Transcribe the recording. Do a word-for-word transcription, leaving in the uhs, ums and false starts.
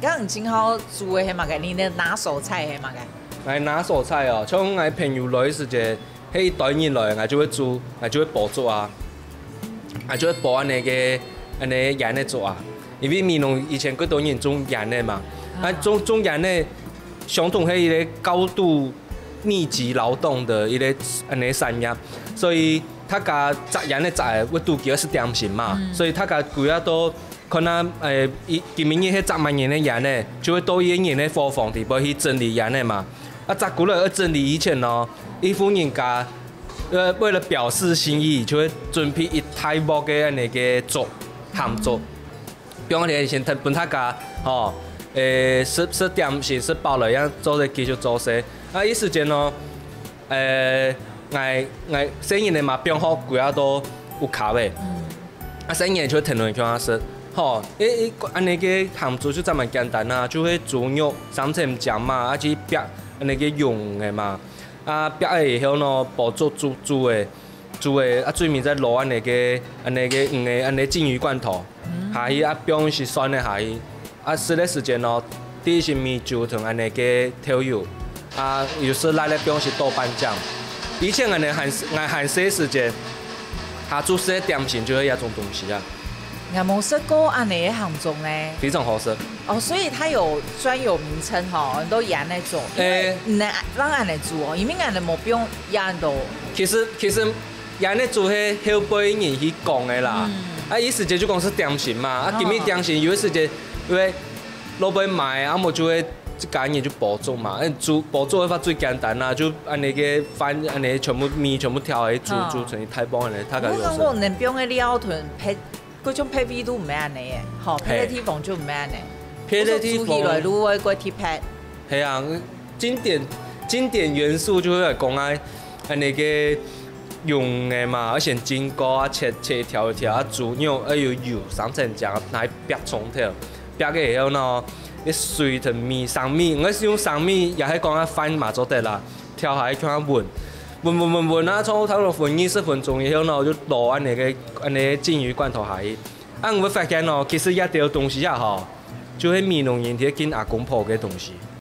該你今晡日煮个係麼个？你个拿手菜係麼个？𠊎拿手菜哦，像𠊎朋友來个時節，係一堆人來，𠊎就會煮，𠊎就會包粥啊，𠊎就會包恁呢个恁呢醃个粥啊。因為美濃以前幾多人種醃个嘛，啊種種醃个，相同係一個高度密集勞動个一個恁呢產業，所以大家摘醃个摘个會肚飢，愛食點心嘛，所以大家歸下都 看啊，誒，佢今晡日係摘麼人个醃呢，就會到一個人个伙房底背去整理醃个嘛。啊摘過來愛整理以前哦，一戶人家，呃，為了表示心意，就會準備一大鑊个恁呢个粥，鹹粥。放佇該先分大家，吼，誒，食食點心食飽了，正做得繼續做事。啊，一時間哦，誒，𠊎𠊎細人仔嘛放學歸下都有較个。 啊細人仔就會跈等共下食。吼，誒誒，恁呢个鹹粥就正蠻簡單啊，就係豬肉、三層醬嘛，啊去煏恁呢个蓉仔嘛，啊煏了以後呢，包粥煮煮个，煮个，啊最尾再落恁呢个恁呢个魚个恁呢鯽魚罐頭下去，啊放兜蒜仔下去， 啊食个時間呢，滴兜米酒同恁呢个豆油，啊有時辣个放兜豆瓣醬。以前恁呢還𠊎還細時節，下晝食个點心就係這種東西啊。𠊎無食過恁呢个鹹粥呢。非常好食。哦，所以佢有專有名稱吼，很多醃个粥，因為誒你愛恁呢煮哦，因為恁呢無放恁多。其實其實 醃个粥係後輩人去講个啦。啊一時節就講係點心嘛，啊今晡日點心有个時節，因為老闆買，啊無就會一家人就包粥嘛。嗯，煮包粥个法最簡單啦，就恁呢个飯恁呢全部米全部調下去煮，煮成一大鑊恁呢，大家就食。𠊎看過恁放个料同別，各種別位都毋係恁呢个，吼，別个地方就毋係恁呢。別个地方煮起來就會較特別。 係啊，經典經典元素就係來講啊，恁呢个蓉仔嘛，愛先浸過啊，切切一條一條啊，豬肉愛有油，三層醬，拿去煏蔥頭，煏个以後呢，一水同米，生米，毋管係用生米，也係講啊飯嘛做得啦，調下去共下搵，搵搵搵搵啊，差不多搵二十分鐘以後呢，就落恁呢个恁呢个鯽魚罐頭下去。啊你會發現哦，其實這兜東西啊吼，就係美濃人在敬阿公婆个東西。